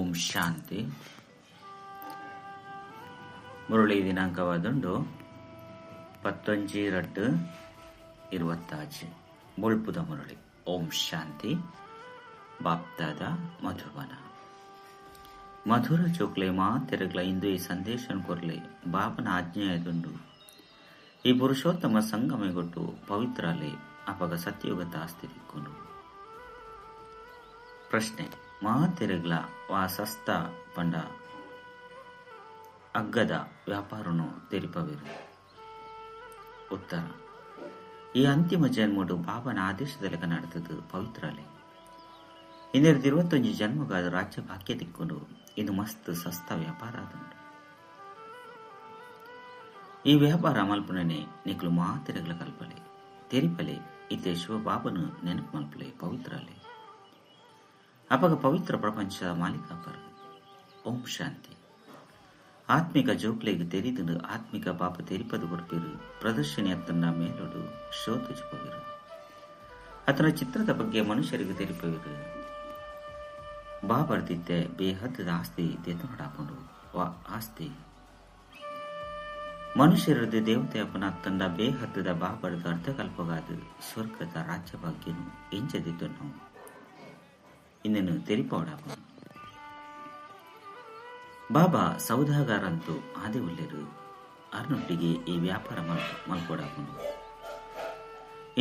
ಓಂ ಶಾಂತಿ. ಮುರಳಿ ದಿನಾಂಕವಾದುಂಡು 19/2/26. ಮುಳ್ಪುದ ಮುರಳಿ. ಓಂ ಶಾಂತಿ. ಬಾಪ್ದಾದ ಮಧುಬನ. ಮಧುರ ಚೋಕ್ಲೆ ಮಾತೆರಗ್ಲ ಇಂದು ಈ ಸಂದೇಶ ಕೊರ್ಲೆ ಬಾಬನ ಆಜ್ಞೆಯಾದುಂಡು. ಈ ಪುರುಷೋತ್ತಮ ಸಂಗಮೆಗೊಟ್ಟು ಪವಿತ್ರಾಲೆ ಅಪಗ ಸತ್ಯಯುಗತ ಆಸ್ತಿ ದಿಕ್ಕೊಂಡು. ಪ್ರಶ್ನೆ: ಮಾತೆರಗ್ಲ ವಾ ಸಸ್ತ ಪಂಡ ಅಗ್ಗದ ವ್ಯಾಪಾರನು ತೆರಿಪವಿರು? ಉತ್ತರ: ಈ ಅಂತಿಮ ಜನ್ಮಡು ಬಾಬನ ಆದೇಶದ ನಡೆದದು ಪವಿತ್ರಾಲೆ. ಇನ್ನೆರಡು 21 ಜನ್ಮಗಾದ ರಾಜ್ಯ ಭಾಗ್ಯ ತಿಕ್ಕೊಂಡು. ಇದು ಮಸ್ತ್ ಸಸ್ತ ವ್ಯಾಪಾರ ಆದುಂಡು. ಈ ವ್ಯಾಪಾರ ಮಲ್ಪುನನೆ ನಿಕ್ಲು ಮಾತೆರಗ್ಲ ಕಲ್ಪಲೆ ತೆರಿಪಲೆ. ಇತ್ತೆ ಶಿವಬಾಬನು ನೆನಪು ಮಲ್ಪಲೆ ಪವಿತ್ರಾಲೆ. ಅಪಗ ಪವಿತ್ರ ಪ್ರಪಂಚ ಮಾಲೀಕಾಪರು. ಓಂ ಶಾಂತಿ. ಆತ್ಮಿಕ ಜೋಕ್ಲೆಗ್ ತೆರಿದು ಆತ್ಮಿಕ ಪಾಪ ತೆರಿಪದು ಕೊರ್ಪಿರು. ಪ್ರದರ್ಶನಿ ಅತ್ತನ್ನ ಮೇಲೊಡು ಶೋ ತುಜುಪವಿರು. ಆತನ ಚಿತ್ರದ ಬಗ್ಗೆ ಮನುಷ್ಯರಿಗೆ ತೆರಿಪವಿರು. ಬಾಬರ್ದಿತ್ತೆ ಬೇಹದ್ದದ ಆಸ್ತಿ ದೆತೊನಡಾಪುಂಡು. ವಾ ಆಸ್ತಿ ಮನುಷ್ಯರದ್ದು ದೇವತೆ ಅಪ್ಪನ ಅತ್ತಂಡ ಬೇಹದ್ದದ ಬಾಬರ್ದ ಅರ್ಧಕಲ್ಪಗಾದ ಸ್ವರ್ಗದ ರಾಜ್ಯ ಭಾಗ್ಯನು ಎಂಚದಿದ್ದನು ಇನ್ನೇನು ತೆರಿಪವಡಾಪುಂಡು. ಬಾಬಾ ಸೌದಾಗಾರಂತೂ ಆದಿ ಉಲ್ಲೇರು ಅರ್ನೊಟ್ಟಿಗೆ ಈ ವ್ಯಾಪಾರ ಮಲ್ಕೊಡಾಪುಂಡು.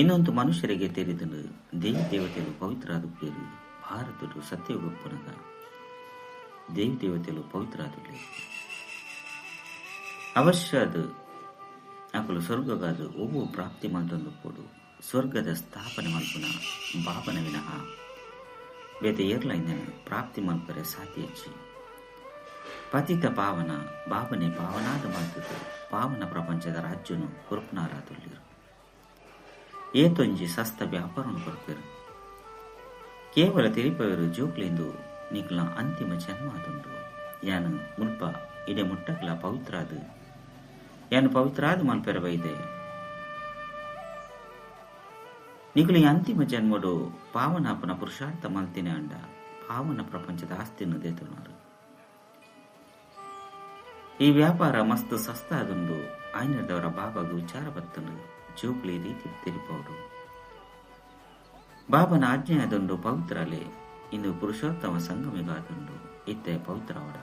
ಇನ್ನೊಂದು ಮನುಷ್ಯರಿಗೆ ತೆರಿದನು ದೇವಿ ದೇವತೆಲು ಪವಿತ್ರಾದುಪ್ಪೇರು. ಭಾರತಡು ಸತ್ಯಯುಗಪ್ಪನಗ ದೇವಿ ದೇವತೆಲು ಪವಿತ್ರಾದುಲ್ಲೇರು. ಅವಶ್ಯ ಅದು ಅಕಲು ಸ್ವರ್ಗಗಾದು ಒವ್ವು ಪ್ರಾಪ್ತಿ ಮಲ್ತೊಂದು ಪೋಡು. ಸ್ವರ್ಗದ ಸ್ಥಾಪನೆ ಮಲ್ಪುನ ಬಾಬನ ವಿನಃ ಬೇತೆ ಏರ್ಲ ಇಂದನು ಪ್ರಾಪ್ತಿ ಮಲ್ಪರೆ ಸಾಧ್ಯ ಹೆಚ್ಚಿ. ಪತಿತ ಪಾವನ ಬಾಬನೆ ಪಾವನಾದ ಮಲ್ತದು ಪಾವನ ಪ್ರಪಂಚದ ರಾಜ್ಯನು ಕೊರ್ಪುನಾರಾದುಲ್ಲೇರು. ಏತೊಂಜಿ ಸಸ್ತ ವ್ಯಾಪಾರನು ಕೊರ್ಪೆರು. ಕೇವಲ ತೆರಿಪವರು ಜೋಕ್ಲೆಂದು ನಿಕ್ಲ ಅಂತಿಮ ಜನ್ಮ ಆದುಂಡು. ಯಾನು ಮುಲ್ಪ ಇಡೆ ಮುಟ್ಟಕ್ಲ ಪವಿತ್ರಾದು ಯಾನು ಪವಿತ್ರಾದ ಮಲ್ಪೆರ ಬೈದೆ. ನಿಕುಲು ಅಂತಿಮ ಜನ್ಮಡು ಪಾವನಾಪನ ಪುರುಷಾರ್ಥ ಮಲ್ತಿನ ಅಂಡ ಪಾವನ ಪ್ರಪಂಚದ ಆಸ್ತಿಯನ್ನು ದೇತುನಾರು. ಈ ವ್ಯಾಪಾರ ಮಸ್ತ್ ಸಸ್ತ ಆದುಂಡು. ಆಯ್ನದವರ ಬಾಬಾಗ ವಿಚಾರ ಬತ್ತನು ಜೋಕ್ಲಿ ರೀತಿ ತೆರಿಪವರು. ಬಾಬನ ಆಜ್ಞೆ ಆದುಂಡು ಪವಿತ್ರಾಲೆ. ಇಂದು ಪುರುಷೋತ್ತಮ ಸಂಗಮಿಗಾದುಂಡು. ಇತ್ತೆ ಪವಿತ್ರವಡ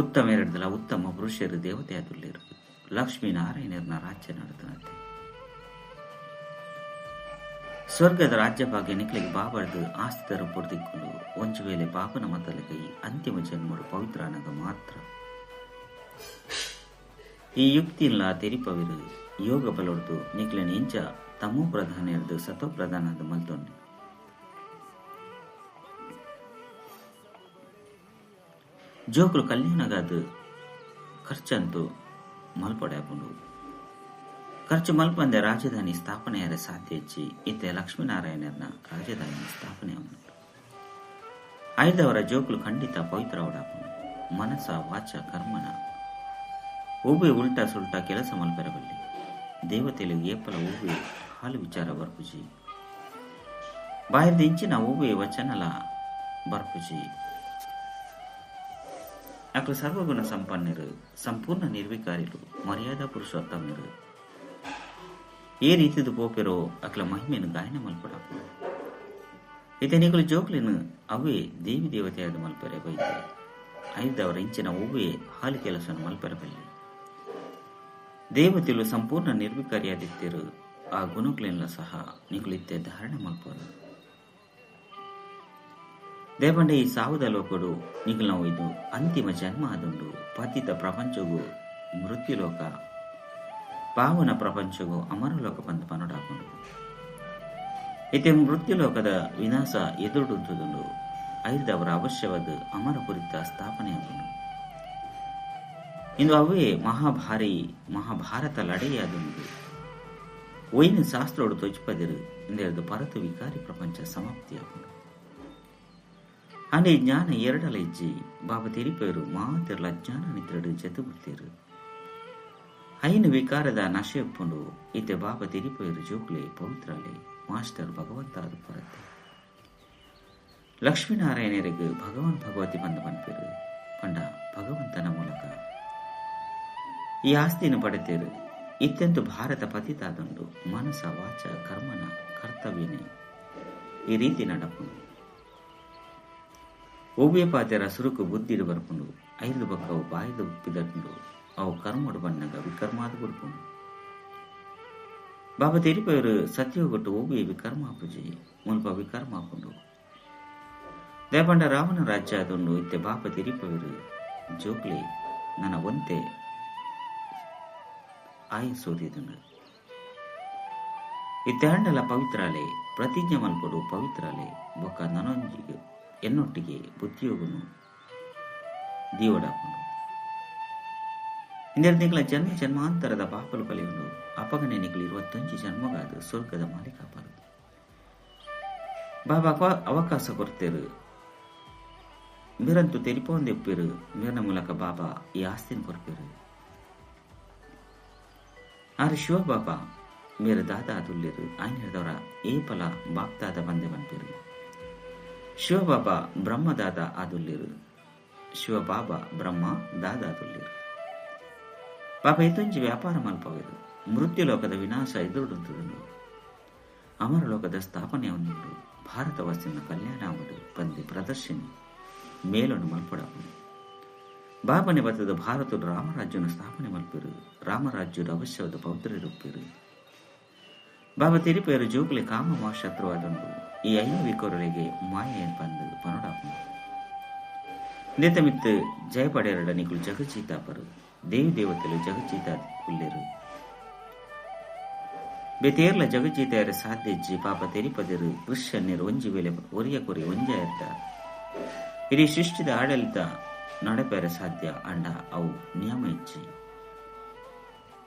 ಉತ್ತಮ ಎರಡದಲ ಉತ್ತಮ ಪುರುಷರು ದೇವತೆ ಆದುಲ್ಲೇರು. ಲಕ್ಷ್ಮೀನಾರಾಯಣರನ್ನ ರಾಜ್ಯ ನಡೆದನಂತೆ. ಸ್ವರ್ಗದ ರಾಜ್ಯ ಭಾಗ್ಯ ನಿಕ್ಲಿಗೆ ಬಾಬರ್ದು ಆಸ್ತಿ ತರಪೊಡ್ದಿಕ್ಕೊಂಡು. ಒಂಜು ವೇಳೆ ಬಾಬನ ಮತಲಕ ಈ ಅಂತಿಮ ಜನ್ಮಡು ಪವಿತ್ರಾನಗ ಮಾತ್ರ ಈ ಯುಕ್ತಿಲ್ಲ ತೆರಿಪವಿರು. ಯೋಗ ಬಲೊಡ್ದು ನಿಕ್ಲೆನ ಇಂಚ ತಮೋ ಪ್ರಧಾನ ಎರ್ದು ಸತೋ ಪ್ರಧಾನ ಮಲ್ತೊನ್ನೆ. ಜೋಕುಲು ಕಲ್ಯಾಣಗಾದ ಖರ್ಚಂತೂ ಮಲ್ಪೊಡ್ಯಾಪುಂಡು. ಖರ್ಚು ಮಲ್ಪಂದೆ ರಾಜಧಾನಿ ಸ್ಥಾಪನೆಯಾರೆ ಸಾಧ್ಯ ಹೆಚ್ಚಿ. ಇತ್ತೆ ಲಕ್ಷ್ಮೀನಾರಾಯಣನ ರಾಜಧಾನಿ ಸ್ಥಾಪನೆ ಉಂಟು. ಐದವರ ಜೋಕುಲು ಖಂಡಿತ ಪವಿತ್ರವಡಾಪುಂಡು. ಮನಸ ವಾಚ ಕರ್ಮನ ಒಬ್ಬೆ ಉಲ್ಟಾ ಸುಲ್ಟಾ ಕೆಲಸ ಮಲ್ಪೆರಬಲ್ಲಿ. ದೇವತೆಲು ಏಪಲ ಒಬ್ಬೆ ಹಾಲು ವಿಚಾರ ಬರ್ಪುಜಿ. ಬಾಯಿದ ಇಂಚಿನ ಒಬ್ಬೆ ವಚನಲ ಬರ್ಪುಜಿ. ಅಕ್ಲು ಸರ್ವಗುಣ ಸಂಪನ್ನರು, ಸಂಪೂರ್ಣ ನಿರ್ವಿಕಾರಿಲು, ಮರ್ಯಾದಾ ಪುರುಷೋತ್ತಮರು. ఏ ರೀತಿದು ಪೋಪೆರೋ ಅಕ್ಲ ಮಹಿಮೆಯನ್ನು ಗಾಯನ ಮಲ್ಪಡಾಪು. ಇತನಿಗಳು ಜೋಕ್ಲಿನ ಅವೇ ದೇವಿ ದೇವತೆಯಾದ ಮಲ್ಪೆರೆ ಬೈತೆ. ಐದವರ ಇಂಚಿನ ಒವ್ವೇ ಹಾಲು ಕೆಲಸವನ್ನು ಮಲ್ಪೆರೆ ಬಲ್ಲೆ. ದೇವತೆಲು ಸಂಪೂರ್ಣ ನಿರ್ವಿಕಾರಿಯಾದಿತ್ತಿರು. ಆ ಗುಣಕ್ಲೆಲ್ಲ ಸಹ ನಿಗುಲಿತ್ತೆ ಧಾರಣೆ ಮಲ್ಪರು. ದೇವಂಡೆ ಈ ಸಾವುದ ಲೋಕಡು ನಿಗುಲ ಇದು ಅಂತಿಮ ಜನ್ಮ ಆದುಂಡು. ಪತಿತ ಪ್ರಪಂಚಗೂ ಮೃತ್ಯುಲೋಕ, ಪಾವನ ಪ್ರಪಂಚಗೂ ಅಮರಲೋಕ ಬಂದು ಪನಡಾಪುಂಡು. ಇತ್ತೆ ಮೃತ್ಯುಲೋಕದ ವಿನಾಶ ಎದುರುಡುಂತುದುಂಡು. ಐದವರ ಅವಶ್ಯವಾದ ಅಮರಪುರಿತ ಸ್ಥಾಪನೆಯಾಗುಂಡು. ಇಂದು ಅವೇ ಮಹಾಭಾರಿ ಮಹಾಭಾರತ ಲಡೆಯಾದುಂಡು. ಒಯ್ನ ಶಾಸ್ತ್ರೋಡು ತೊಜ್ಪದಿರು ಇಂದೆರದು ಪರತು ವಿಕಾರಿ ಪ್ರಪಂಚ ಸಮಾಪ್ತಿಯಾಗುಂಡು. ಅನೇ ಜ್ಞಾನ ಎರಡಲ ಇಜ್ಜಿ. ಬಾಬಾ ತೆರಿಪೇರು ಮಾತೆರ್ಲ ಜ್ಞಾನ ನಿದ್ರಡು ಜತು ಬಿಡ್ತೇರು. ಐನು ವಿಕಾರದ ನಶೆಪ್ಪುಂಡು. ಇತ್ತೆ ಬಾಬಾ ತೆರಿಪೇರು ಜೋಕ್ಲೆ ಪವಿತ್ರಾಲೆ ಮಾಸ್ಟರ್ ಭಗವಂತ ಅದು ಪರತೆ. ಲಕ್ಷ್ಮೀನಾರಾಯಣರಿಗೆ ಭಗವಾನ್ ಭಗವತಿ ಬಂದು ಪನ್ಪೆರು ಪಂಡ ಭಗವಂತನ ಮೂಲಕ ಈ ಆಸ್ತಿಯನ್ನು ಪಡೆತೇರು. ಇತ್ಯಂತು ಭಾರತ ಪತಿತಾದುಂಡು ಮನಸ ವಾಚ ಕರ್ಮನ ಕರ್ತವ್ಯನೇ ಈ ರೀತಿ ನಡಪುಂಡು. ಒವ್ವೇ ಪಾತೆರ ಸುರುಕು ಬುದ್ಧಿಡು ಬರ್ಪುಂಡು, ಐದು ಬಕ್ಕವು ಬಾಯಿದು ಪಿದಟುಂಡು, ಅವು ಕರ್ಮಡು ಬಣ್ಣಗ ವಿಕರ್ಮಾದ ಕೊಡ್ಪುಂಡು. ಬಾಬಾ ತೆರಿಪವರು ಸತ್ಯೋಗೊಟ್ಟು ಒವ್ವೇ ವಿಕರ್ಮಾಪುಜಿ ಮುಲ್ಪ ವಿಕರ್ಮಾಪುಂಡು. ದೇಪಂಡ ರಾವಣ ರಾಜ್ಯ ಅದುಂಡು ಇತ್ತೆ ಬಾಪ ತೆರಿಪವರು ಜೋಕ್ಲೆ ನನ್ನ ಒಂತೆ ಆಯಸೋದಿದುಂಡು. ಇತ್ತೆ ಪವಿತ್ರಾಲೆ ಪ್ರತಿಜ್ಞೆ ಮಲ್ಪಡು ಪವಿತ್ರಾಲೆ ಬೊಕ್ಕ ನನೊಂಜಿಗೆ ಎನ್ನೊಟ್ಟಿಗೆ ಬುದ್ಧಿಯೋಗನು ದೀವಡಾಪುಂಡು. ಇಂದೆರ್ ನಿಕಲ ಜನ್ಮ ಜನ್ಮಾಂತರದ ಪಾಪಲು ಕಲಿಯುಂಡು. ಅಪಗನೆ ನಿಕಲು 21 ಜನ್ಮಗಾದ ಸ್ವರ್ಗದ ಮಾಲೀಕಾಪರು. ಬಾಬಾ ಅವಕಾಶ ಕೊಡ್ತೇರು ಮೇರಂತೂ ತೆರಿಪೊಂದೆಪ್ಪೇರು. ಮೇರನ ಮೂಲಕ ಬಾಬಾ ಈ ಆಸ್ತಿನ ಕೊರ್ಪೇರು. ಆರು ಶಿವ ಬಾಬಾ ಮೇರ ದಾದಾ ತುಲ್ಲೇರು ಆಯ್ನದವರ ಏಪಲ ಬಾಪ್ದಾದ ಬಂದೆ ಬಂಪೇರು. ಶಿವಬಾಬಾ ಬ್ರಹ್ಮದಾದ ಆದುಲ್ಲೇರು. ಶಿವಬಾಬಾ ಬ್ರಹ್ಮ ದಾದಾ ತುಲ್ಲೇರು. ಬಾಬಾ ಇತೊಂಜಿ ವ್ಯಾಪಾರ ಮಲ್ಪವೇರು. ಮೃತ್ಯುಲೋಕದ ವಿನಾಶ ಎದುರುಡುತ್ತದನು. ಅಮರಲೋಕದ ಸ್ಥಾಪನೆ ಹೊಂದುಂಡು. ಭಾರತವಾಸಿನ ಕಲ್ಯಾಣ ಆವಡು ಪಂದಿ ಪ್ರದರ್ಶಿನಿ ಮೇಲನ್ನು ಮಲ್ಪಡಾಪುಂಡು. ಬಾಬನೆ ಬತ್ತದ ಭಾರತದ ರಾಮರಾಜ್ಯವನ್ನು ಸ್ಥಾಪನೆ ಮಲ್ಪೇರು. ರಾಮರಾಜ್ಯದ ಅವಶ್ಯವಾದ ಪೌತ್ರರಿಪ್ಪೇರು. ಬಾಬಾ ತೆರಿಪೇರು ಜೋಕುಲೆ ಕಾಮ ಶತ್ರುವಾದುಂಡು. ಈ ಐನು ವಿಕೋರರಿಗೆ ಮಾಯೆ ಬಂದು ಪನೋಡಾಪುಂಡು. ನೇತಮಿತ್ತು ಜಯಪಡೆಯರಡ ನಿಕುಲು ಜಗಜೀತಾಪರು. ದೇವಿ ದೇವತೆಲು ಜಗಜೀತ ಉಲ್ಲೇರು. ಬೇತೇರ್ಲ ಜಗಜೀತೆಯರ ಸಾಧ್ಯಜ್ಜಿ ಪಾಪ ತೆರಿಪದಿರು ಕೃಷ್ಣರು ಒಂಜಿ ವೇಳೆ ಒರಿಯ ಕೊರಿ ಒಂಜಾಯರ್ತ ಇಡೀ ಸೃಷ್ಟಿದ ಆಡಳಿತ ನಡೆಪೆರ ಸಾಧ್ಯ ಅಂಡ ಅವು ನಿಯಮ ಇಚ್ಚಿ.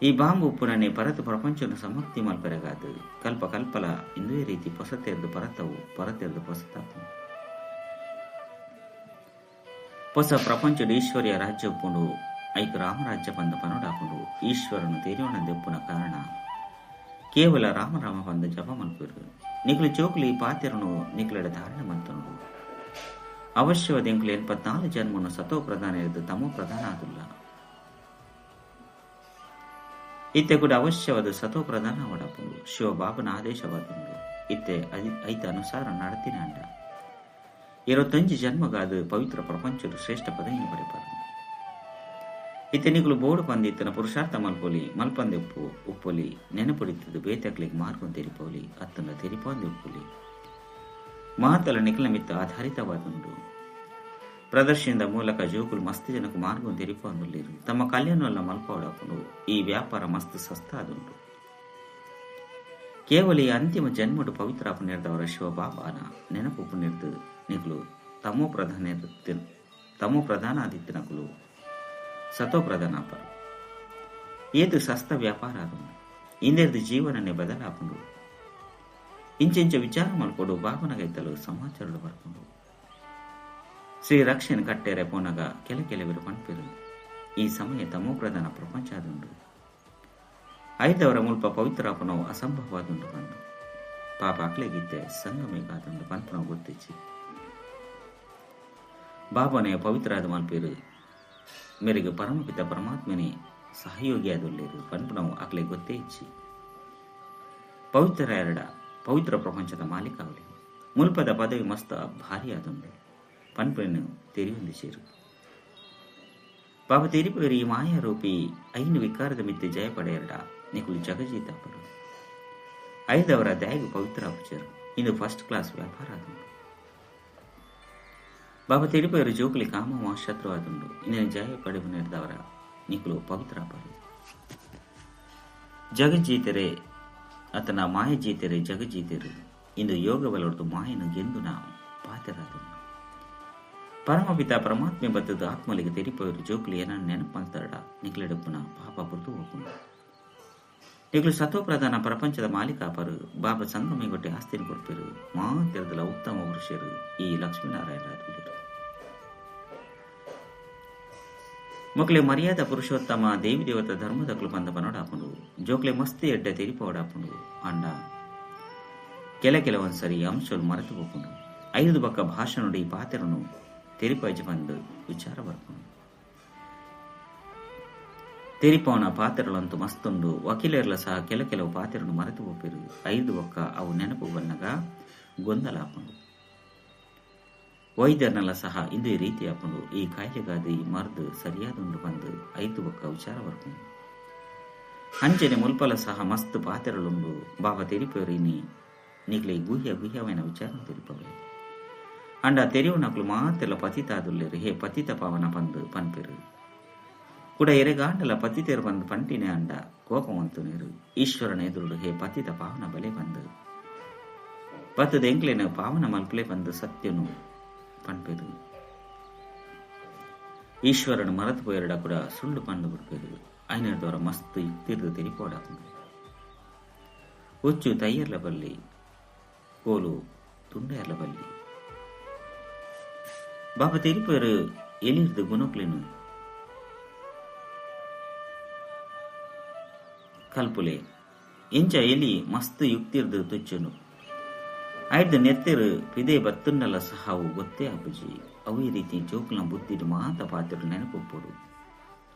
ಈ ಬಾಂಬು ಉಪ್ಪುನನೆ ಪರತು ಪ್ರಪಂಚನ ಸಮರ್ಥಿ ಮಲ್ಪೆರಗಾದು ಕಲ್ಪ ಕಲ್ಪಲ ಇಂದುವೇ ರೀತಿ ಪೊಸತೆರ್ದು ಪರತವು ಪರತೆರ್ದು ಪೊಸತಾಪು. ಹೊಸ ಪ್ರಪಂಚದ ಈಶ್ವರ್ಯ ರಾಜ್ಯ ಉಪ್ಪುಂಡು. ಐಕು ರಾಮರಾಜ್ಯ ಬಂದ ಪನೋಡಾಪುಂಡು. ಈಶ್ವರನು ತೆರಿಯೋಣದೆಪ್ಪುನ ಕಾರಣ ಕೇವಲ ರಾಮ ರಾಮ ಬಂದ ಜಪ ಮಲ್ಪೇರು. ನಿಕಲು ಚೋಕ್ಲಿ ಪಾತೆರನು ನಿಕಲಡ ಧಾರಣೆ ಮಲ್ತನುಡು. ಅವಶ್ಯವಾದ ಎಂಕುಲು 84 ಜನ್ಮನು ಸತೋ ಪ್ರಧಾನ ಇದ್ದು ತಮೋ ಪ್ರಧಾನ ಆದುಲ್ಲ. ಇತ್ತೆ ಕೂಡ ಅವಶ್ಯವಾದ ಸತೋ ಪ್ರಧಾನ ಅವಡಪುಂಡು. ಶಿವಬಾಬನ ಆದೇಶವಾದುಂಡು. ಇತ್ತೆ ಐತ ಅನುಸಾರ ನಡತಿನ ಅಂಡ 25 ಜನ್ಮಗಾದ ಪವಿತ್ರ ಪ್ರಪಂಚದ ಶ್ರೇಷ್ಠ ಪದವಿಯನ್ನು ಪಡೆಪಾರು. ಇತ್ತೆ ನಿಕಲು ಬೋಡು ಪಂದಿತ್ತನ ಪುರುಷಾರ್ಥ ಮಲ್ಪೊಲಿ ಮಲ್ಪಂದೆ ಉಪ್ಪು ಉಪ್ಪೊಲಿ ನೆನಪುಡಿತ್ತದು ಬೇತಕ್ಲಿಗೆ ಮಾರ್ಗಂ ತೆರಿಪೋಲಿ ಅತ್ತನ ತೆರಿಪೊಂದೆ ಉಪ್ಪೊಲಿ ಮಾತಲ ನಿಕಲ ಮಿತ್ತ ಆಧಾರಿತವಾದುಂಡು. ಪ್ರದರ್ಶನದ ಮೂಲಕ ಜೋಕುಲು ಮಸ್ತ್ ಜನకు ಮಾರ್ಗಂ ತೆರಿಪೊಂದುಲ್ಲೇರು. ತಮ್ಮ ಕಲ್ಯಾಣವಲ್ಲ ಮಲ್ಪವಡಪುಂಡು. ಈ ವ್ಯಾಪಾರ ಮಸ್ತ್ ಸಸ್ತ ಆದುಂಡು. ಕೇವಲ ಈ ಅಂತಿಮ ಜನ್ಮಡು ಪವಿತ್ರ ಪುಣ್ಯದವರ ಶಿವಬಾಬಾನ ನೆನಪು ಪುಣ್ಯರ್ದು ನಿಕಲು ತಮೋ ಪ್ರಧಾನ ಆದಿತ್ಯನಕುಲು ಸತೋ ಪ್ರಧಾನ ಏದು ಸಸ್ತ ವ್ಯಾಪಾರ ಆದುಂಡು. ಇಂದೆರ್ದು ಜೀವನನೆ ಬದಲಾಪುಂಡು. ಇಂಚೆಂಚ ವಿಚಾರ ಮಲ್ಪೊಡು ಬಾಬನಗೈತಲು ಸಮಾಚಾರಗಳು ಬರ್ಪುಂಡು. ಶ್ರೀ ರಕ್ಷಣೆ ಕಟ್ಟೆರೆ ಪೋನಗ ಕೆಲ ಕೆಲವರು ಪನ್ಪೆರು. ಈ ಸಮಯ ತಮೋ ಪ್ರಧಾನ ಪ್ರಪಂಚ ಆದುಂಡು. ಐದವರ ಮುಲ್ಪ ಪವಿತ್ರಾಪನವು ಅಸಂಭವವಾದುಂಡು ಬಂದು ಪಾಪ ಅಕ್ಲೆಗಿತ್ತೆ ಸಂಗಮೇಗಾದುಂಡು ಪನ್ಪನವು ಗೊತ್ತಿಚ್ಚಿ. ಬಾಬನೆಯ ಪವಿತ್ರಾದ ಮಲ್ಪೇರು ಮೇರೆಗೆ ಪರಮಪಿತ ಪರಮಾತ್ಮನೇ ಸಹಯೋಗಿಯಾದುಲ್ಲೇರು ಪನ್ಪನವು ಅಕ್ಲೆ ಗೊತ್ತೇ ಇಚ್ಚಿ. ಪವಿತ್ರ ಎರಡ ಪವಿತ್ರ ಪ್ರಪಂಚದ ಮಾಲೀಕಾವಲಿ ಮುಲ್ಪದ ಪದವಿ ಮಸ್ತ ಭಾರಿ ಆದುಂಡು ಪನ್ಪೆಯನ್ನು ತೆರಿಯೊಂದು ಸೇರು. ಬಾಬಾ ತೆರಿಪೇರು ಈ ಮಾಯಾರೂಪಿ ಐನು ವಿಕಾರದ ಮಿತ್ತೆ ಜಯ ಪಡೆಯರಡ ನಿಕುಲು ಜಗಜೀತಾಪರು. ಐದವರ ದ್ಯಾಗು ಪವಿತ್ರ ಅಪಚರು. ಇಂದು ಫಸ್ಟ್ ಕ್ಲಾಸ್ ವ್ಯಾಪಾರ ಆದುಂಡು. ಬಾಬಾ ತೆರಿಪೇರು ಜೋಕುಲಿ ಕಾಮ ಶತ್ರು ಆದುಂಡು. ಇನ್ನೇನು ಜಯ ಪಡೆವು ನೆರೆದವರ ನಿಕುಲು ಪವಿತ್ರಾಪರು. ಜಗಜ್ಜೀತರೆ ಆತನ ಮಾಯಜೀತರೆ ಜಗಜ್ಜೀತರು ಇಂದು ಯೋಗ ಬಲೊಡ್ದು ಮಾಯನು ಗೆಂದು ನಾ ಪಾತೆರಾದುಂಡು. ಪರಮಪಿತ ಪರಮಾತ್ಮೆ ಬತ್ತದ ಆತ್ಮಲಿಗೆ ತೆರಿಪೋರು ಜೋಕುಲಿ ಏನ ನೆನಪಂತರಡ ನಿಕ್ಲೆಡಪ್ಪುನ ಪಾಪ ಪುರ್ತು ಹೋಗುಂಡು. ನಿಕ್ಲು ಸತ್ವ ಪ್ರಧಾನ ಪ್ರಪಂಚದ ಮಾಲೀಕಾಪರು. ಬಾಬಾ ಸಂಗಮಿಗೊಟ್ಟೆ ಆಸ್ತಿನ ಕೊಡ್ಪೇರು. ಮಾತೆರದಲ ಉತ್ತಮ ಪುರುಷರು ಈ ಲಕ್ಷ್ಮೀನಾರಾಯಣ ಮೊಕ್ಲೆ ಮರ್ಯಾದ ಪುರುಷೋತ್ತಮ ದೇವಿ ದೇವತ ಧರ್ಮದಕ್ಲು ಬಂದ ಪನೋಡಾಪುಂಡು. ಜೋಕ್ಲೆ ಮಸ್ತಿ ಎಡ್ಡೆ ತೆರಿಪೋಡಾಪುಂಡು. ಅಂಡ ಕೆಲ ಕೆಲವೊಂದ್ಸರಿ ಅಂಶలు ಮರೆತು ಹೋಗುಂಡು. ಐದು ಬಕ್ಕ ಭಾಷಣುಡಿ ಪಾತೆರನು ತೆರಿಪಾಯ್ಜ ಬಂದು ವಿಚಾರ ಬರ್ಪುಂಡು. ತೆರಿಪವನ ಪಾತೆರಲಂತೂ ಮಸ್ತುಂಡು. ವಕೀಲರ್ಲ ಸಹ ಕೆಲ ಕೆಲವು ಪಾತೆರನು ಮರೆತು ಪೋಪೆರು. ಐದು ಬೊಕ್ಕ ಅವು ನೆನಪು ಬನ್ನಗ ಗೊಂದಲಾಪುಂಡು. ವೈದ್ಯರ್ನಲ ಸಹ ಇಂದು ಈ ರೀತಿ ಆಪುಂಡು. ಈ ಕಾಯಿಲೆಗಾದ ಈ ಮರ್ದು ಸರಿಯಾದುಂಡು ಬಂದು ಐದು ಬೊಕ್ಕ ವಿಚಾರ ಬರ್ಪುಂಡು. ಅಂಚನೆ ಮುಲ್ಪಲ ಸಹ ಮಸ್ತ್ ಪಾತೆರಲುಂಡು. ಬಾಬಾ ತೆರಿಪೇರು ಇನಿ ನಿಕ್ಲೆ ಗುಹ್ಯ ಗುಹ್ಯమైన ವಿಚಾರ ತೆರಿಪವೆ. ಅಂಡ ತೆರಿಯುನಕ್ಲು ಮಾತೆಲ್ಲ ಪತಿತಾದುಲ್ಲೇರು. ಹೇ ಪತಿತ ಪಾವನ ಪಂದು ಪನ್ಪೆರು. ಕೂಡ ಎರೆಗಾಂಡಲ ಪತಿತೇರು ಬಂದು ಪಂಟಿನೇ ಅಂಡ ಕೋಪವಂತುನೇರು. ಈಶ್ವರನ ಎದುರುಡು ಹೇ ಪತಿತ ಪಾವನ ಬಲೆ ಬಂದು ಪತ್ತದ ಎಂಕ್ಲೇನ ಪಾವನ ಮಲ್ಪಲೆ ಬಂದು ಸತ್ಯನು ಪನ್ಪೆರು. ಈಶ್ವರನ ಮರತು ಪೋಯರಡ ಕೂಡ ಸುಳ್ಳು ಪಂಡು ಬಿಡ್ಪೆರು. ಐನರ್ದವರ ಮಸ್ತ್ ಯುಕ್ತಿರ್ದು ತೆರಿಪೋಡಾಪುಂಡು. ಹುಚ್ಚು ತಯ್ಯರ್ಲ ಬಲ್ಲಿ, ಕೋಲು ತುಂಡೆಯರ್ಲ ಬಲ್ಲಿ. ಬಾಬಾ ತೆರಿಪೇರು ಎಲಿರ್ದು ಗುಣಕ್ಲೇನು ಕಲ್ಪುಲೆ. ಎಂಚ ಎಲಿ ಮಸ್ತ್ ಯುಕ್ತಿರ್ದು ತುಚ್ಚುನು. ಐದು ನೆತ್ತಿರು ಪಿದೆ ಬತ್ತುಂಡಲ ಸಹ ಅವು ಗೊತ್ತೇ ಆಪುಜಿ. ಅವು ಈ ರೀತಿ ಜೋಕುಲ್ನ ಬುದ್ಧಿಡು ಮಾತ ಪಾತಿರು ನೆನಪುಪ್ಪುಡು.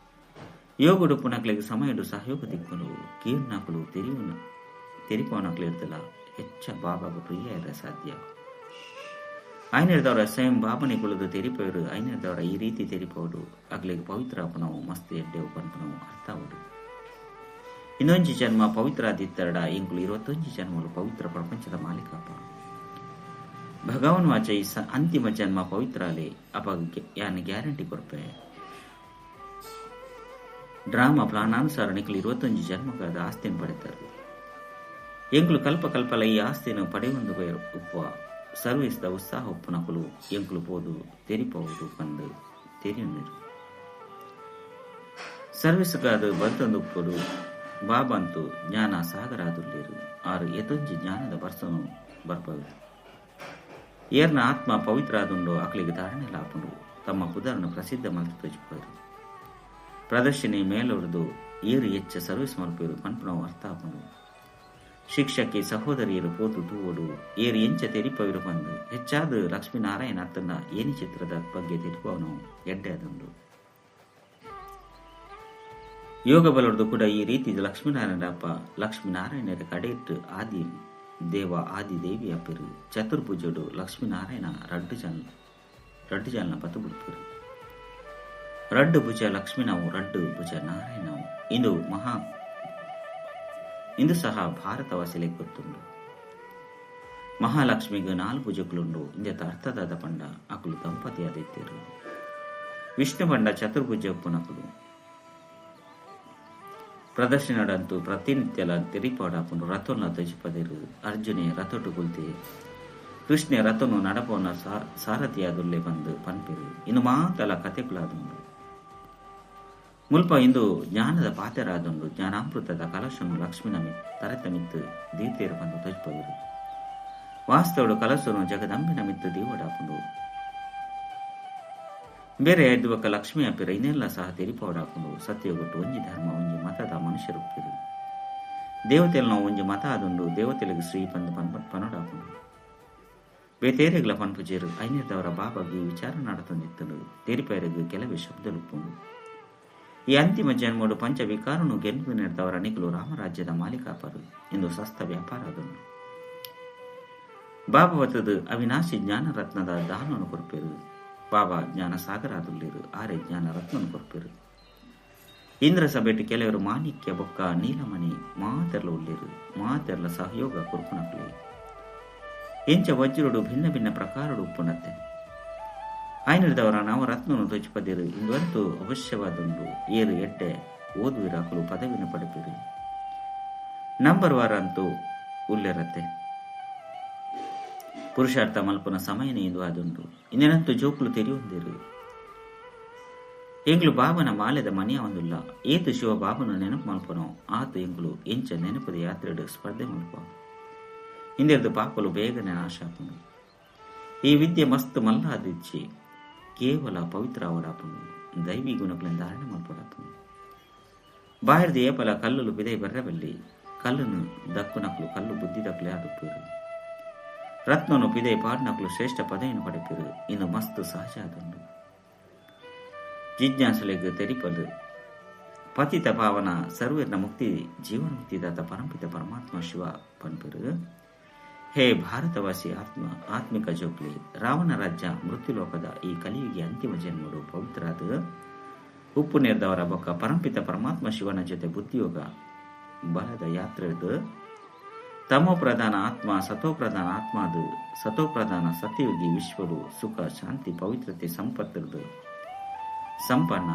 ಯೋಗುಡು ಪುನಕ್ಲೆಗ್ ಸಮಯಡು ಸಹಯೋಗ ದಿಕ್ಕುನು. ಕೀರ್ನಕುಲು ತೆರಿಪವನಕ್ಲು ಇರ್ತಲ್ಲ ಹೆಚ್ಚ ಬಾಬಾಗ ಪ್ರಿಯ ಇರ ಸಾಧ್ಯ. ಐನರ್ದವರ ಸ್ವಯಂ ಬಾಬನೆ ಕುಳಿದು ತೆರಿಪವರು. ಐನರ್ದವರ ಈ ರೀತಿ ತೆರಿಪವರು ಅಗ್ಲಿಗೆ ಪವಿತ್ರ ಅಪನವು ಮಸ್ತ್ ಎಡ್ಡೆವು ಪನ್ಪನವು ಅರ್ಥ ಅವಡು. ಇನ್ನೊಂಜಿ ಜನ್ಮ ಪವಿತ್ರ ಆದಿತ್ತರಡ ಇಂಕುಲು 21 ಜನ್ಮಲು ಪವಿತ್ರ ಪ್ರಪಂಚದ ಮಾಲೀಕಪ್ಪ. ಭಗವಾನ್ ವಾಚ ಈ ಅಂತಿಮ ಜನ್ಮ ಪವಿತ್ರ ಅಲೆ ಅಪ ಯಾನ್ ಗ್ಯಾರಂಟಿ ಕೊರ್ಪೆ. ಡ್ರಾಮಾ ಪ್ಲಾನಾನುಸಾರ ನಿಕ್ಲು 21 ಜನ್ಮಕ್ಕಾದ ಆಸ್ತಿಯನ್ನು ಪಡೆತಾರೆ. ಎಂಕುಲು ಕಲ್ಪ ಕಲ್ಪಲ ಈ ಆಸ್ತಿಯನ್ನು ಪಡೆಯೊಂದು ಉಪ್ಪುವ ಸರ್ವಿಸ್ದ ಉತ್ಸಾಹ ಉಪ್ಪುನಕುಲು ಎಂಕುಲು ಪೋದು ತೆರಿಪವುದು ಪಂದು ತೆರಿಯುಂದಿರು. ಸರ್ವಿಸ್ಗಾದ ಬರ್ತೊಂದು ಉಪ್ಪುಡು ಬಾಬಂತು ಜ್ಞಾನ ಸಾಗರಾದುಲ್ಲೇರು. ಆರು ಎತೊಂಜಿ ಜ್ಞಾನದ ಬರ್ಸನು ಬರ್ಪವರು. ಏರ್ನ ಆತ್ಮ ಪವಿತ್ರ ಆದುಂಡು ಅಕ್ಲಿಗೆ ಧಾರಣೆ ಲಾಪುಂಡು. ತಮ್ಮ ಪುದರನ್ನು ಪ್ರಸಿದ್ಧ ಮಲ್ತು ತೋಜಿಪೋರು. ಪ್ರದರ್ಶಿನಿ ಮೇಲೊಡ್ದು ಏರು ಹೆಚ್ಚ ಸರ್ವಿಸ್ ಮಲ್ಪೇರು ಪನ್ಪುನವು ಅರ್ಥ ಆಪುಂಡು. ಶಿಕ್ಷಕಿ ಸಹೋದರಿಯರು ಪೋತು ತೂವಡು ಏರು ಎಂಚ ತೆರಿಪವಿರು ಬಂದು ಹೆಚ್ಚಾದ ಲಕ್ಷ್ಮೀನಾರಾಯಣ ಅತ್ತನ ಏನಿ ಚಿತ್ರದ ಬಗ್ಗೆ ತೆರಿಪವನು ಎಡ್ಡೆ ಆದುಂಡು. ಯೋಗ ಬಲೊಡ್ದು ಕೂಡ ಈ ರೀತಿ ಲಕ್ಷ್ಮೀನಾರಾಯಣಪ್ಪ ಲಕ್ಷ್ಮೀನಾರಾಯಣರ ಕಡೆಯಿಟ್ಟು ಆದಿ ದೇವ ಆದಿ ದೇವಿ ಅಪ್ಪಿರು. ಚತುರ್ಭುಜಡು ಲಕ್ಷ್ಮೀನಾರಾಯಣ ರಡ್ಡು ಜನ ಪತು ಬಿಡ್ಪಿರು. ರಡ್ಡು ಭುಜ ಲಕ್ಷ್ಮೀನವು, ರಡ್ಡು ಭುಜ ನಾರಾಯಣವು. ಇಂದು ಸಹ ಭಾರತವಾಸಿಲೆ ಗೊತ್ತುಂಡು. ಮಹಾಲಕ್ಷ್ಮಿಗೆ 4 ಭುಜಕುಲುಂಡು. ಇಂದೆತ ಅರ್ಥದಾದ ಪಂಡ ಅಕುಲು ದಂಪತಿಯಾದಿತ್ತೇರು. ವಿಷ್ಣು ಪಂಡ ಚತುರ್ಭುಜ ಉಪ್ಪುನಕುಲು. ಪ್ರದರ್ಶನಡಂತೂ ಪ್ರತಿನಿತ್ಯಲ ತೆರಿಪಾಡಾಪುಂಡು. ರಥೋನ ಧ್ವಜಪದಿರು. ಅರ್ಜುನೆ ರಥೊಟು ಕುಲ್ತೆ ಕೃಷ್ಣೆ ರಥನು ನಡಪವನ ಸಾರಥಿಯಾದುಲ್ಲೆ ಬಂದು ಪನ್ಪಿರು. ಇನ್ನು ಮಾತಲ ಕತೆಕುಲಾದುಂಡು. ಮುಲ್ಪ ಇಂದು ಜ್ಞಾನದ ಪಾತೆರಾದುಂಡು. ಜ್ಞಾನಾಮೃತದ ಕಲಶನು ಲಕ್ಷ್ಮಿನ ತರೆತ ಮಿತ್ತು ದೀತೇರು ಬಂದು ಧ್ವಜಪದಿರು. ವಾಸ್ತವಡು ಕಲಶನು ಜಗದಂಬಿನ ಮಿತ್ತು ದೀವಡಾಪುಂಡು. ಬೇರೆ ಐದು ಲಕ್ಷ್ಮಿ ಅಪ್ಪಿರ ಇನ್ನೆಲ್ಲ ಸಹ ತೆರಿಪವಡಾಪುಂಡು. ಸತ್ಯಗೊಟ್ಟು ಒಂಜಿ ಧರ್ಮ ಒಂಜಿ ಮತದ ಮನುಷ್ಯರುಪ್ಪಿರು. ದೇವತೆಲ್ ಒಂಜಿ ಮತ ಆದುಂಡು. ದೇವತೆಲಿಗೆ ಶ್ರೀ ಪಂದು ಪನಡಾಪುಂಡು. ಬೇತೇರೆಗ್ಲ ಪನ್ಪುಜೇರು. ಐನೇದವರ ಬಾಬಾಗಿ ವಿಚಾರ ನಡತೊಂದಿತ್ತನು. ತೆರಿಪೈರೆಗ್ ಕೆಲವೇ ಶಬ್ದಲುಪ್ಪುಂಡು. ಈ ಅಂತಿಮ ಜನ್ಮಡು ಪಂಚ ವಿಕಾರನು ಗೆದ್ದು ನೆಡ್ದವರ ನಿಖಲು ರಾಮರಾಜ್ಯದ ಮಾಲೀಕಾಪರು ಎಂದು ಸಸ್ತ ವ್ಯಾಪಾರ ಆದುಂಡು. ಬಾಬಾ ಬತ್ತದು ಅವಿನಾಶಿ ಜ್ಞಾನರತ್ನದ ದಾನವನ್ನು ಕೊರ್ಪೇರು. ಬಾಬಾ ಜ್ಞಾನ ಸಾಗರಾದುಲ್ಲೇರು. ಆರೆ ಜ್ಞಾನ ರತ್ನನು ಕೊರ್ಪೇರು. ಇಂದ್ರ ಸಭೆಟ್ ಕೆಲವರು ಮಾಣಿಕ್ಯ ಬೊಕ್ಕ ನೀಲಮಣಿ ಮಾತೆರ್ಲ ಉಲ್ಲೇರು. ಮಾತೆರ್ಲ ಸಹಯೋಗ ಕೊರ್ಪುನಕ್ಲೆ. ಎಂಚ ವಜ್ರುಡು ಭಿನ್ನ ಭಿನ್ನ ಪ್ರಕಾರಡು ಉಪ್ಪುನತ್ತೆ. ಆಯ್ನಿಡ್ದವರ ನವರತ್ನನು ಧ್ವಜಪದಿರು. ಇಂದುವಂತೂ ಅವಶ್ಯವಾದುಂಡು. ಏರು ಎಡ್ಡೆ ಓದುವಿರಾಕಲು ಪದವಿನ ಪಡೆಪಿರು. ನಂಬರ್ ವಾರ ಅಂತೂ ಉಲ್ಲೆರತ್ತೆ. ಪುರುಷಾರ್ಥ ಮಲ್ಪನ ಸಮಯನೇ ಇಂದು ಆದುಂಡು. ಇನ್ನೇನಂತೂ ಜೋಕುಲು ತೆರಿಯೊಂದಿರು. ಎಂಗ್ಲು ಬಾಬನ ಮಾಲೆದ ಮನೆಯ ಒಂದುಲ್ಲ. ಏತು ಶಿವ ಬಾಬನ ನೆನಪು ಮಲ್ಪನೋ ಆತು ಎಂಗ್ಲು ಎಂಚ ನೆನಪದ ಯಾತ್ರೆಡು ಸ್ಪರ್ಧೆ ಮಲ್ಪ. ಇಂದೆರ್ದು ಪಾಪಲು ಬೇಗನೆ ನಾಶ ಆಪುಂಡು. ಈ ವಿದ್ಯೆ ಮಸ್ತ್ ಮಲ್ಲಾದಿಚ್ಚಿ ಕೇವಲ ಪವಿತ್ರ ಅವಡಾಪುಂಡು. ದೈವಿ ಗುಣಗಳನ್ನು ಧಾರಣೆ ಮಲ್ಪಡಾಪುಂಡು. ಬಾಹಿರ್ದ ಏಪಲ ಕಲ್ಲುಲು ಬಿದೈ ಬರ್ರಬಲ್ಲಿ. ಕಲ್ಲನ್ನು ದಕ್ಕುನಕ್ಲು ಕಲ್ಲು ಬುದ್ಧಿ ದಕ್ಕಲೆ ಆದುಪ್ಪೇರು. ರತ್ನನು ಪಿದೈ ಪಾಡ್ನಕುಲು ಶ್ರೇಷ್ಠ ಪದವಿಯನ್ನು ಪಡೆಪಿರು ಇಂದು ಮಸ್ತ್ ಸಹಜ ಆದುಂಡು. ಜಿಜ್ಞಾಸುಲೆಗ್ ತೆರಿಪಲು ಪತಿತ ಪಾವನ ಸರ್ವೇರ್ನ ಮುಕ್ತಿ ಜೀವನ ಮುಕ್ತಿದಾತ ಪರಂಪಿತ ಪರಮಾತ್ಮ ಶಿವ ಪನ್ಪಿರು. ಹೇ ಭಾರತವಾಸಿ ಆತ್ಮಿಕ ಜೋಕ್ಲಿ, ರಾವಣ ರಾಜ್ಯ ಮೃತ್ಯುಲೋಕದ ಈ ಕಲಿಯುಗಿ ಅಂತಿಮ ಜನ್ಮಡು ಪವಿತ್ರಾದ ಉಪ್ಪು ನೇರ್ದವರ ಬೊಕ್ಕ ಪರಂಪಿತ ಪರಮಾತ್ಮ ಶಿವನ ಜೊತೆ ಬುದ್ಧಿಯೋಗ ಬಲದ ಯಾತ್ರೆದು ತಮೋ ಪ್ರಧಾನ ಆತ್ಮ ಸತೋ ಪ್ರಧಾನ ಆತ್ಮ ಅದು ಸತೋ ಪ್ರಧಾನ ಸತ್ಯಯುಗಿ ವಿಶ್ವಡು ಸುಖ ಶಾಂತಿ ಪವಿತ್ರತೆ ಸಂಪತ್ತಿರ್ದು ಸಂಪನ್ನ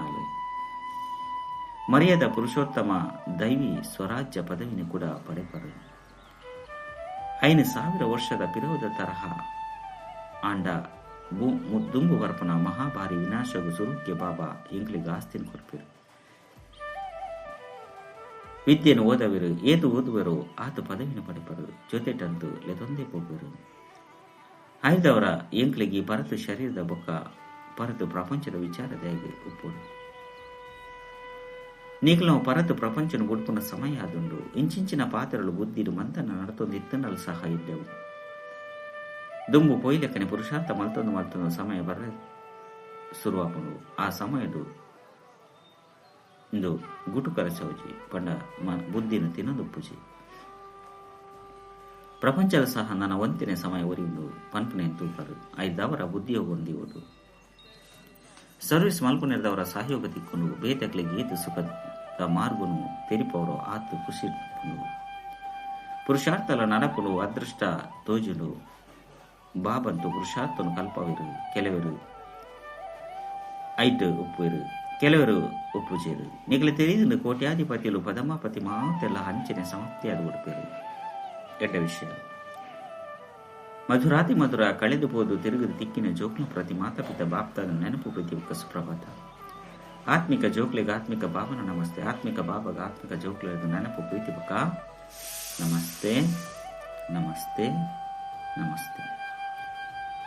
ಮರ್ಯಾದ ಪುರುಷೋತ್ತಮ ದೈವಿ ಸ್ವರಾಜ್ಯ ಪದವಿನ ಕೂಡ ಪಡೆಪರು. 5000 ವರ್ಷದ ಪಿರೋಧ ತರಹ ಆಂಡ ದುಂಬು ಬರ್ಪನ ಮಹಾಭಾರಿ ವಿನಾಶಗು ಸುರುಕ್ಕೆ ಬಾಬಾ ಎಂಕ್ಲಿಗೆ ಆಸ್ತಿನ ಕೊರ್ಪಿರು. ವಿದ್ಯೆಯನ್ನು ಓದವಿರು, ಏದು ಓದುವರು ಆತ ಪದವಿನ ಪಡೆಪರು, ಜೊತೆಟಂತು ಲೆತೊಂದೇ ಪೋಪಿರು. ಆಯ್ದವರ ಎಂಕ್ಲಿಗೆ ಪರತು ಶರೀರದ ಬೊಕ್ಕ ಪರತು ಪ್ರಪಂಚದ ವಿಚಾರದಾಗಿ ಉಪ್ಪುಡು. ನೀಕಲು ಪರತು ಪ್ರಪಂಚನ ಗುಡ್ಪುನ ಸಮಯ ಆದುಂಡು. ಇಂಚಿಂಚಿನ ಪಾತ್ರಗಳು ಬುದ್ಧಿಡು ಮಂತನ ನಡತೊಂದು ಇತ್ತನಲ್ ಸಹ ಇದ್ದೆವು. ದುಂಬು ಪೊಯ್ಲೆಕ್ಕನೆ ಪುರುಷಾರ್ಥ ಮಲ್ತೊಂದು ಮಲ್ತೊಂದು ಸಮಯ ಬರ ಶುರುವಾಪುಂಡು. ಆ ಸಮಯಡು ಇಂದು ಗುಟುಕರ ಸೌಜಿ ಪಂಡ ಬುದ್ಧಿನ ತಿನ್ನದುಪ್ಪುಜಿ. ಪ್ರಪಂಚದ ಸಹ ನನ್ನ ಒಂತಿನ ಸಮಯ ಒರಿಯುಂಡು ಪನ್ಪುನೆ ತೂಪರು. ಐದವರ ಬುದ್ಧಿಯ ಹೊಂದಿಯೋಡು ಸರ್ವಿಸ್ ಮಲ್ಪುನೆರ್ದವರ ಸಹಯೋಗ ತಿಕ್ಕೊಂಡು ಬೇತಕ್ಲಿಗೆ ಏತು ಸುಖದ ಮಾರ್ಗನು ತೆರಿಪವರು ಆತು ಖುಷಿ ಪುರುಷಾರ್ಥಲ ನಡಪುಡು ಅದೃಷ್ಟ ತೋಜುಡು. ಬಾಬಂತು ಪುರುಷಾರ್ಥನು ಕಲ್ಪವಿರು. ಕೆಲವರು ಐಟು ಉಪ್ಪುವಿರು, ಕೆಲವರು ಉಪ್ಪುಜೇರು. ನಿಗಲ ತಿಳಿದು ಕೋಟ್ಯಾಧಿಪತಿಗಳು ಪದಮಾಪತಿ ಮಾತೆಲ್ಲ ಹಂಚಿನ ಸಮಾಪ್ತಿಯಾದ ಉಡುಪಿರು. ಎಡ್ಡ ವಿಷಯ ಮಧುರಾತಿ ಮಧುರ ಕಳೆದು ಹೋದು ತಿರುಗಿದ ತಿಕ್ಕಿನ ಜೋಕ್ಲ ಪ್ರತಿ ಮಾತಾಪಿತ ಬಾಪ್ತಾದ ನೆನಪು ಪ್ರೀತಿ ಸುಪ್ರಭಾತ. ಆತ್ಮಿಕ ಜೋಕ್ಲಿಗೆ ಆತ್ಮಿಕ ಬಾಬನ ನಮಸ್ತೆ. ಆತ್ಮಿಕ ಬಾಬಾಗ ಆತ್ಮಿಕ ಜೋಕ್ಲಿಗೆ ನೆನಪು ಪ್ರೀತಿ ಬಕ್ಕ ನಮಸ್ತೆ ನಮಸ್ತೆ ನಮಸ್ತೆ.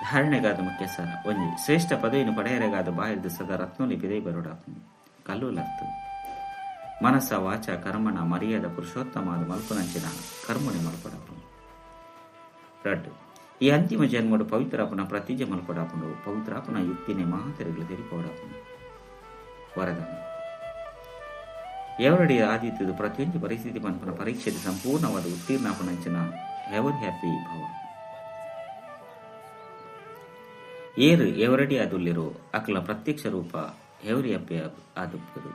ಧಾರಣೆಗಾದ ಮುಖ್ಯ ಸಾರ. ಒಂಜಿ ಶ್ರೇಷ್ಠ ಪದವಿಯನ್ನು ಪಡೆಯರೆಗಾದ ಬಾಯಿರ್ದು ಸದಾ ರತ್ನೋಲಿ ಬಿದೈ ಬರೋಡ ಕಲ್ಲುಲರ್ತು ಮನಸ ವಾಚ ಕರ್ಮಣ ಮರ್ಯಾದ ಪುರುಷೋತ್ತಮ ಮಲ್ಪನಂಚಿನ ಕರ್ಮಣೆ ಮಲ್ಪಡಪು. ರಡ್ಡು ಈ ಅಂತಿಮ ಜನ್ಮಡು ಪವಿತ್ರಾಪನ ಪ್ರತಿಜೆ ಮಲ್ಪಡಾಪುಂಡು. ಪವಿತ್ರಾಪನ ಯುಕ್ತಿನೇ ಮಹಾತೆರೆಗಳು ತೆರಿಪೋಡಾಪುಂಡು. ವರದಾನ ಎವರಡಿ ಆದಿತ್ಯದ ಪ್ರತಿಯೊಂದು ಪರಿಸ್ಥಿತಿ ಪನ್ಪನ ಪರೀಕ್ಷೆಗೆ ಸಂಪೂರ್ಣವಾದ ಉತ್ತೀರ್ಣಾಪನಂಚಿನ ಎವರ್ ಹ್ಯಾಪಿ ಭವ. ಏರು ಎವರಡಿ ಆದುಲ್ಲಿರೋ ಅಕಲ ಪ್ರತ್ಯಕ್ಷ ರೂಪ ಎವರಿ ಹ್ಯಾಪಿ ಆದುಪ್ಪರು.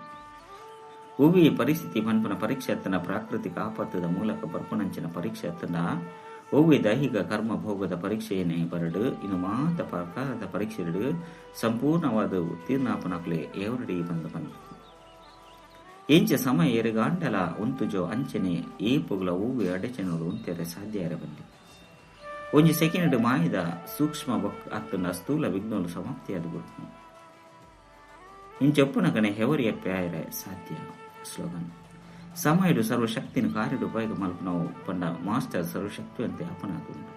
ಉವಿ ಪರಿಸ್ಥಿತಿ ಪನ್ಪನ ಪರೀಕ್ಷೆ ಪ್ರಾಕೃತಿಕ ಆಪತ್ತದ ಮೂಲಕ ಬರ್ಪನಂಚಿನ ಪರೀಕ್ಷೆ ಒವ್ವೆ ದೈಹಿಕ ಕರ್ಮ ಭೋಗದ ಪರೀಕ್ಷೆಯನ್ನೇ ಬರಡು ಇನ್ನು ಮಾತ ಪ್ರಕಾರದ ಪರೀಕ್ಷೆಗಳು ಸಂಪೂರ್ಣವಾದ ಉತ್ತೀರ್ಣಾಪನಕ್ಲೆ ಎವರಡಿ ಬಂದ ಬಂದು ಎಂಚ ಸಮಯ ಎರೆಗಾಂಡಲ ಉಂತುಜೋ ಅಂಚನೆ ಏ ಪೊಗ್ಲ ಹೂವೆ ಅಡಚಣೆಗಳು ಉಂತೆರೆ ಸಾಧ್ಯ ಇರಬಲ್ಲಿ. ಒಂಜಿ ಸೆಕೆಂಡ್ ಮಾಯದ ಸೂಕ್ಷ್ಮ ಬಕ್ ಅತ್ತನ ಸ್ಥೂಲ ವಿಘ್ನಗಳು ಸಮಾಪ್ತಿಯಾದ ಗುರುತು ಇಂಚೊಪ್ಪುನಗನೆ ಹೆವರಿಯ ಪ್ಯಾಯರೆ ಸಾಧ್ಯ. ಸ್ಲೋಗನ್ ಸಮಯಡು ಸರ್ವಶಕ್ತಿನ ಕಾರ್ಯಡು ಉಪಯೋಗ ಮಲ್ಪನವು ಪಂಡ ಮಾಸ್ಟರ್ ಸರ್ವಶಕ್ತಿಯಂತೆ ಅಪನಾಗುಂಡು.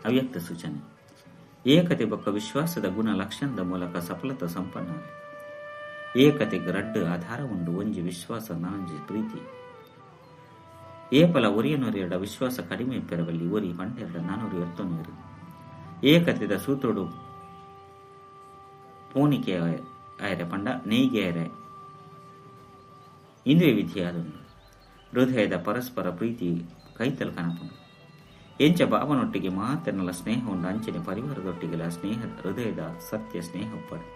ಅವ್ಯಕ್ತ ಸೂಚನೆ ಏಕತೆ ಬೊಕ್ಕ ವಿಶ್ವಾಸದ ಗುಣ ಲಕ್ಷಣದ ಮೂಲಕ ಸಫಲತೆ ಸಂಪನ್ನ. ಏಕತೆಗೆ ರಡ್ಡು ಆಧಾರ ಉಂಡು. ಒಂಜಿ ವಿಶ್ವಾಸ, ನಾಂಜಿ ಪ್ರೀತಿ. ಏಪಲ ಒರಿಯನೊರೆಯಡ ವಿಶ್ವಾಸ ಕಡಿಮೆ ಪೆರವಲ್ಲಿ ಒರಿ ಪಂಡೆರಡ ನಾನೂರು ಎತ್ತೊನೂರು. ಏಕತೆದ ಸೂತ್ರೋಡು ಪೋಣಿಕೆ ಆಯರೆ ಪಂಡ ನೇಯ್ಗೆ ಆಯರೆ ಇಂದುವೆ ವಿಧಿಯಾದುಂಡು. ಹೃದಯದ ಪರಸ್ಪರ ಪ್ರೀತಿ ಕೈತಲ್ ಕನಪುಂಡು. ಎಂಚ ಬಾಬನೊಟ್ಟಿಗೆ ಮಾತನೆಲ್ಲ ಸ್ನೇಹ ಉಂಡು ಅಂಚನೆ ಪರಿವಾರದೊಟ್ಟಿಗೆಲ್ಲ ಸ್ನೇಹ ಹೃದಯದ ಸತ್ಯ ಸ್ನೇಹ ಒಪ್ಪಡು.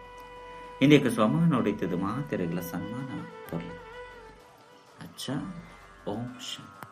ಇಂದೇಕ ಸ್ವಮಾನೊಡಿತದ ಮಾತೆರೆಗಳ ಸನ್ಮಾನ ಕೊರಲಿ. ಅಚ್ಚ, ಓಂ ಶಾಂತಿ.